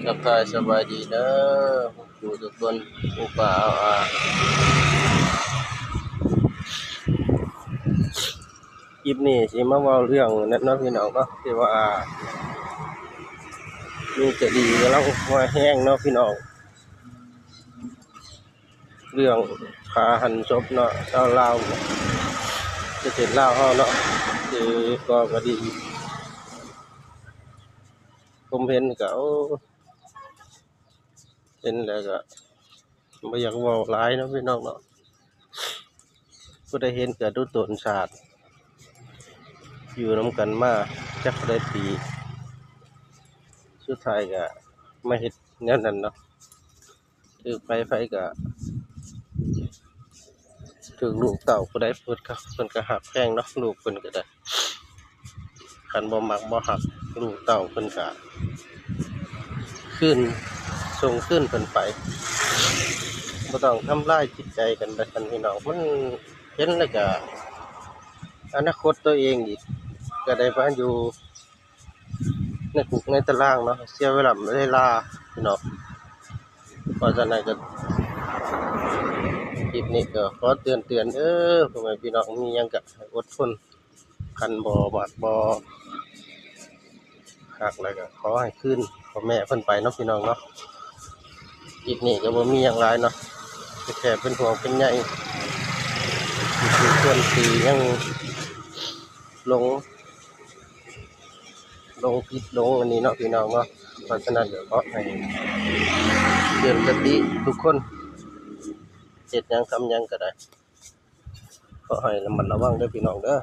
ທັກທາຍສະບາຍດີເດີ ທຸກຜູ້ທຸກຄົນ ຜູ້ປ່າອາວອາ. ຄລິບນີ້ຊິມາເວົ້າເລື່ອງນັ້ນເນາະ ພີ່ນ້ອງເນາະ ທີ່ວ່າມີຄະດີກຳລັງມາແຮງເນາະ ພີ່ນ້ອງ. ເລື່ອງຂ້າຫັນສົບເນາະ ຊາວລາວ ປະເທດລາວເຮົາເນາະ ທີ່ກໍ່ຄະດີ ຜົມເຫັນກະ ໂອ້ ເຫັນແລ້ວກະບໍ່ຢາກເວົ້າຫຼາຍເນາະ ພີ່ນ້ອງເນາະ. ຜູ້ໃດເຫັນກະດູຕົນຊາດ ຢູ່ນຳກັນມາຈັກເທົ່າໃດປີ ສຸດທ້າຍກະມາເຮັດແນວນັ້ນເນາະ. ຖືກໃຜ ໃຜກະຖືກລູກເຕົ້າຜູ້ໃດ ເພິ່ນກະ ເພິ່ນກະຮັກແພງເນາະ ລູກເພິ່ນກະໄດ້. ຄັນບໍ່ມັກບໍ່ຮັກລູກເຕົ້າເພິ່ນກະຄືນ ສົ່ງຄືນເພິ່ນໄປ ບໍ່ຕ້ອງທຳລາຍຈິດໃຈກັນແບບນັ້ນ ພີ່ນ້ອງ. ມັນເຫັນແລ້ວກະ ອະນາຄົດຕົວເອງອີກ ກະໄດ້ມາຢູ່ ໃນຄຸກໃນຕາລາງເນາະ ເສຍເວລາເວລາເນາະ. ເພາະສະນັ້ນກະ ຄລິບນີ້ກະຂໍເຕືອນໆ ເດີ ພໍ່ແມ່ພີ່ນ້ອງ ມີຫຍັງກະໃຫ້ອົດທົນ ຄັນບໍ່ມັກບໍ່ຮັກແລ້ວກະຂໍໃຫ້ຄືນພໍ່ແມ່ເພິ່ນໄປເນາະ ພີ່ນ້ອງເນາະ. ຄລິບນີ້ກະບໍ່ມີຫຍັງຫຼາຍເນາະ ແຕ່ແຄ່ເປັນຫ່ວງເປັນໃຍ ທຸກໆຄົນທີ່ຍັງຫຼົງ ຫຼົງຜິດຫຼົງອັນນີ້ເນາະ ພີ່ນ້ອງເນາະ. ເພາະສະນັ້ນກະຂໍໃຫ້ເຕືອນສະຕິທຸກຄົນ ເຮັດຫຍັງທຳຫຍັງກະໄດ້ ຂໍໃຫ້ລະມັດລະວັງເດີ ພີ່ນ້ອງເດີ.